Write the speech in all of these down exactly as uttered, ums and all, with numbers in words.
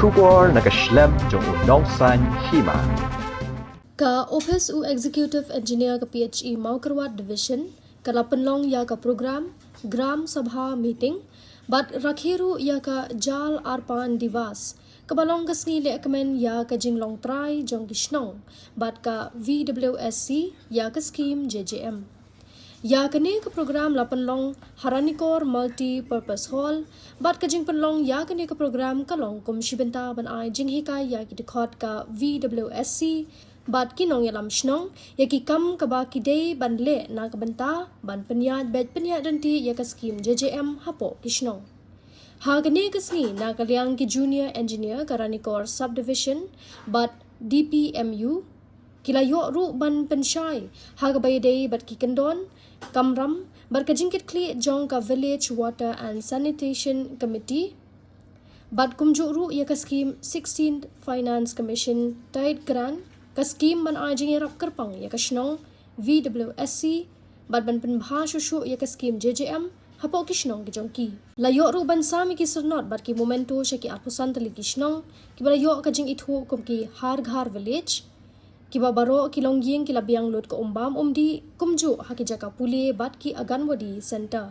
Khubor na ka shlem jong u nongsaiñ hima. Ka Office u Executive Engineer ka P H E Mawkyrwat Division ka la pynlong ïa ka program Gram Sabha Meeting bad rakhe ruh ïa ka Jal Arpan Diwas, kaba long ka sngi lehkmen ïa ka jinglong trai jong ki shnong bad ka V W S C ïa ka skim J J M. Ïa kane ka program la pynlong ha Ranikor Multi Purpose Hall, bad ka jingpynlong ïa kane ka program ka long kum shi bynta ban ai jinghikai ïa ki dkhot ka V W S C bad ki nongïalam shnong ïa ki kam kaba ki dei ban leh na ka bynta ban pynïaid beit pynïaid ryntih ïa ka skim J J M hapoh ki shnong. Ha kane ka sngi, na ka liang ki Junior Engineer ka Ranikor Subdivision bad D P M U ki la ïoh ruh ban pynshai ha kaba ïadei bad ki kyndon kamram bad ka jingkitkhlieh jong ka Village Water and Sanitation Committee bad kumjuh ruh ïa ka skim sixteenth Finance Commission Tied Grant, ka skim ban ai jingïarap kyrpang ïa ka shnong V W S C bad ban pynbha shuh shuh ïa ka skim J J M hapoh ki shnong ki jong ki. La ïoh ruh ban sam ïa ki syrnod bad ki memento sha ki arphew san tylli ki shnong kiba la ïoh ka jingithuh kum ki Har Ghar Village, kiba baroh ki longïing ki la biang lut ka um bam um dih, kumjuh ha ki jaka pule bad ki Anganwadi Centre.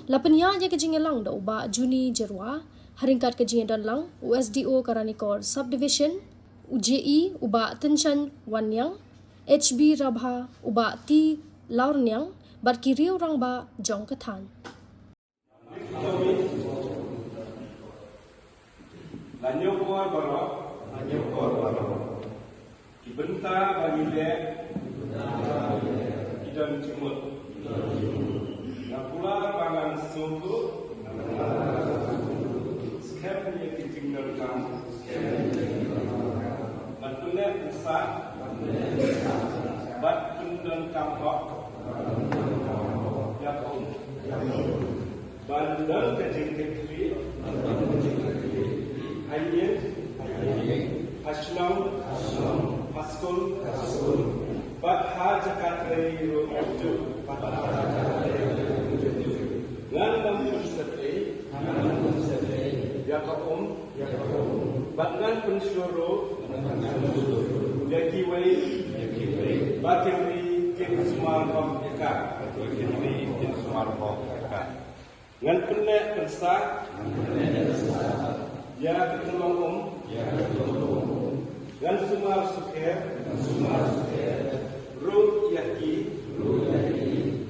La pynïaid ïa ka jingïalang da u Bah Juni Jyrwa, ha ryngkat ka jingïadon lang u S D O ka Ranikor Subdivision, u J E u Bah Tynshan Wanniang, H B Rabha u Bah T Lawrniang bad ki riew rangbah jong ka thaiñ. La ñiewkor baroh, la ñiewkor baroh. Ki bynta ba ngi leh ki don jingmut. Nga kular ba ngan sngewthuh skhem ïa ki jingdonkam, ban pynleh pynsah bad pyndonkam hok ïa ka um. Ban don ka jingkitkhlieh ha ïing, ha shnong, ha skul, bad ha jaka trei ruh kumjuh. Ngan ym pynsaphriang ïa ka um bad ngan pynshlur ruh ïa kiwei ba kin ri kin sumar hok ïa ka. Ngan pynleh pynsah ïa ka tyllong um. Ngan sumar sukher ruh ïa ki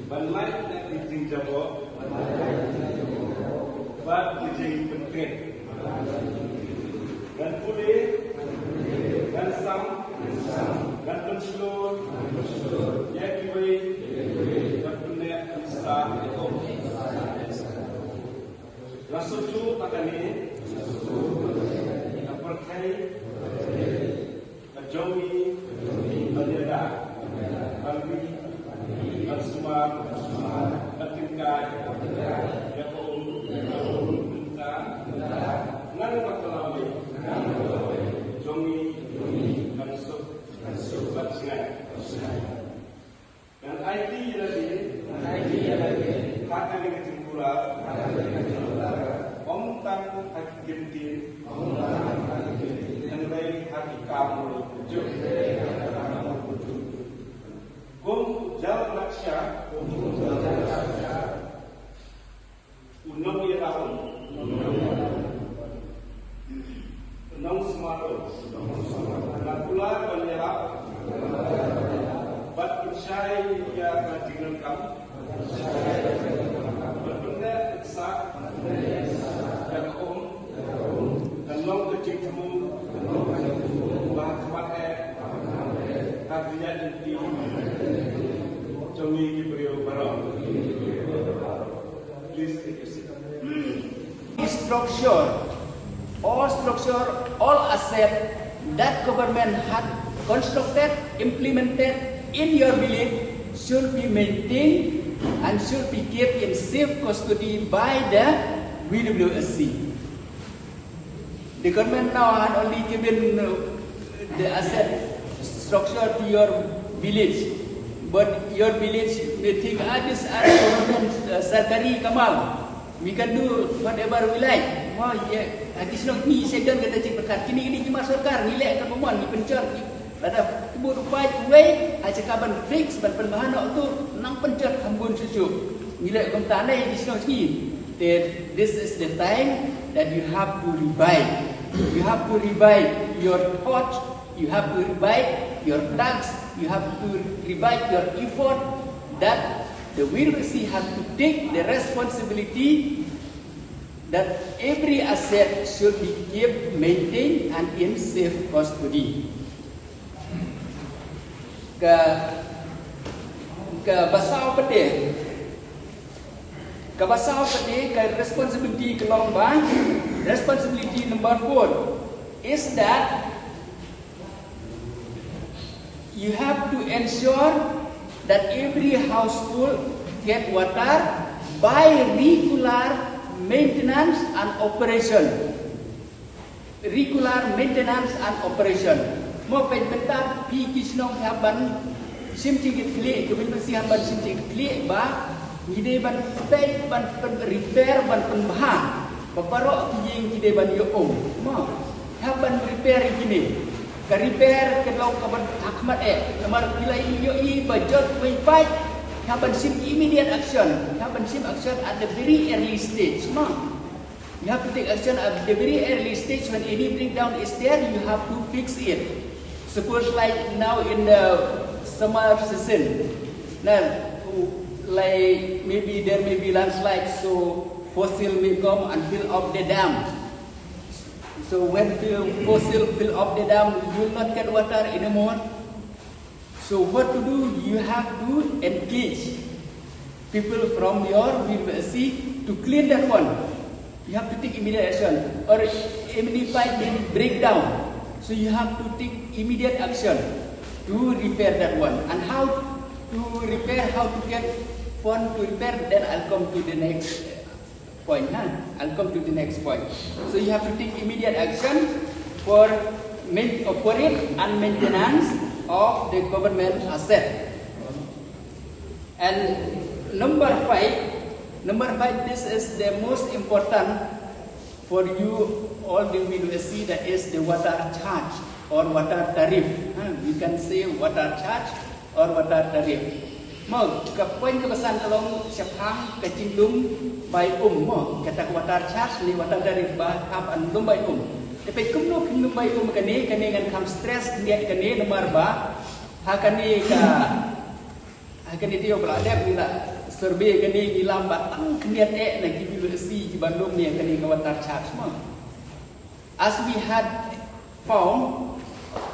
ban lait na ki jingjaboh bad ki jingpynkhreh. Ngan pule, ngan sam, ngan pynshlur ïa kiwei ban pynleh pynsah ïa ka um. Nga sngewthuh ba kane ka pyrthei ka jong ngi ban ïada, ban ri, ban sumar, ban tyngkai ïa ka um, ïa ka um, mynta ngan ba ka lawei jong ngi kan suk, kan suk ban sngewthuh. Ngan aiti ïa lade ha kane ka jingkular, ym tang ha ki ktien, hynrei ha ki kam ruh. Kum u jal naqsha, u nongïarap, u nongsumar, nga kular ban ïarap bad pynshai ïa ka jingdonkam bad pynleh pynsah ïa ka um. Kan long ka jingthmu ba ha khmat eh, ha ka jingïaid lynti jong ngi ki briew baroh. Please take your seat. Structure, all structure, all asset that government had constructed, implemented in your village should be maintained and should be kept in safe custody by the V W S C. The government now had only given, uh, the asset structure to your village, but your village may think, ah, these are government, uh, sarkari kamal. We can do whatever we like. Wah, ye, Ha ki shnong ngi sha don kata jingpyrkhat, kine kine ki mar sorkar ngi leh kaba mon, ngi pynjot, ngi lada ki bud u paid uwei ha jaka ban fix, ban pynbha noh utu, nang pynjot kham bun shuh shuh. Ngi leh kumta ne ki shnong ngi. That this is the time that you have to revive. You have to revive your thought, you have to revive your task, you have to revive your effort, that the V W C have to take the responsibility that every asset should be kept, maintained and in safe custody. Ka, kaba saw pat de, kaba saw pat de ka responsibility ka long ba, responsibility number four is that you have to ensure that every household get water by regular maintenance and operation. Regular maintenance and operation. Mo, pynban phi ki shnong hap ban shim jingkitkhlieh, ki bynta hap ban shim jingkitkhlieh ba ngi dei ban peit, ban pyn-, repair, ban pynbha ba baroh ki ïing ki dei ban ïoh um. Mo, hap ban repair ïa kine. Ka repair ka long kaba ha khmat eh. Namar phi la ïohi ba jot wei paid, hap ban shim immediate action. Hap ban shim action at the very early stage. Mo, you have to take action at the very early stage. When any breakdown is there, you have to fix it. Suppose like now in the summer season, now, like, maybe there may be landslide, so fossil may come and fill up the dam. So when the fossil fill up the dam, you will not get water anymore. So what to do? You have to engage people from your V W C to clean that one. You have to take immediate action. Or any pipe may break down. So you have to take immediate action to repair that one. And how to repair, how to get fund to repair, then I'll come to the next point, huh? I'll come to the next point. So you have to take immediate action for main-, uh, for it and maintenance of the government asset. And number five, number five, this is the most important for you all the V W C, that is the water charge or water tariff. Huh? We can say water charge or water tariff. Mo, ka point kaba san ka long shaphang ka jinglum bai um mo, kata ka water charge ne water tariff ba hap ban lum bai um. Te peit kumno phin lum bai um kane, kane ngan kham stress khyndiat kane namar ba ha kane ka, ha kane te ïoh ba la dep ngi la survey kane ngi lam ba tang khyndiat eh na ki V W C kiba lum ïa kane ka water charge mo. As we had found,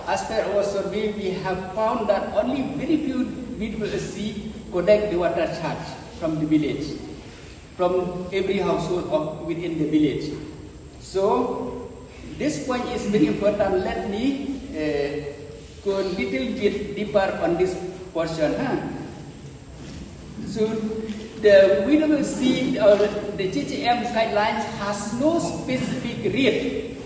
as per our survey, we have found that only very few V W C collect the water charge from the village, from every household of within the village. So this point is very important. Let me, uh, go a little bit deeper on this portion, huh? So the V W C or the J J M guidelines has no specific rate.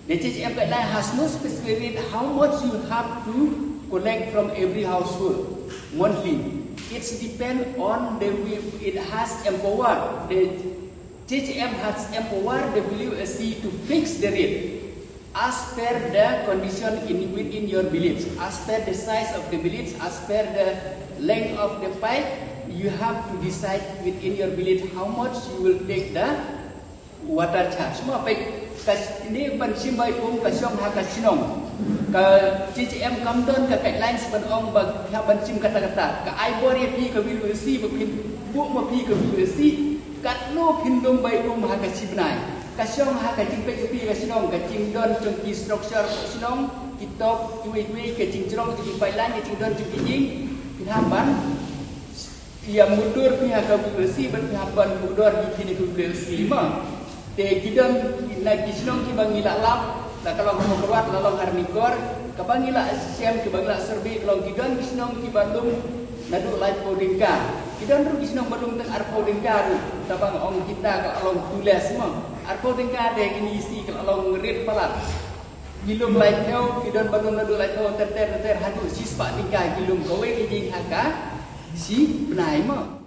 The J J M guideline has no specific rate how much you have to collect from every household monthly. It's depend on the, it has empowered, the J J M has empowered the V W C to fix the rate as per the condition in, within your village, as per the size of the village, as per the length of the pipe. You have to decide within your village how much you will take the water charge. Mo, peit, ka ne ban shim bai um ka shong ha ka shnong. Ka J J M kam don ka guidelines ban ong ba hap ban shim kata kata. Ka ai bor ïa phi ka V W C ba phin buh ma phi ka V W C. Katno phin lum bai um ha ka shi bnai. Ka shong ha ka jingpeit ka phi ka shnong, ka jingdon jong ki structure ka shnong, ki top, kiwei kiwei, ka jingjrong jong ki pipeline, ka jingdon jong ki ïing, phin hap ban ïa mutdur phi ha ka V W C, ban phi hap ban mutdur ïa kine ka V W C mo. Te ki don na ki shnong kiba ngi la lap, la ka long ha Mawkyrwat, la long ha Ranikor, kaba ngi la shem, kiba ngi la survey, ka long ki don ki shnong kiba lum naduh laiphew tyngka. Ki don ruh ki shnong ba lum tang arphew tyngka ruh, tang ba nga ong kita ka la long too less mo. Arphew tyngka te kine shi ka la long rit palat. Ki lum laiphew, ki don ba lum naduh laiphew ter ter ter ter haduh shispah tyngka ki lum kawei ka ïing ha ka shi bnai mo.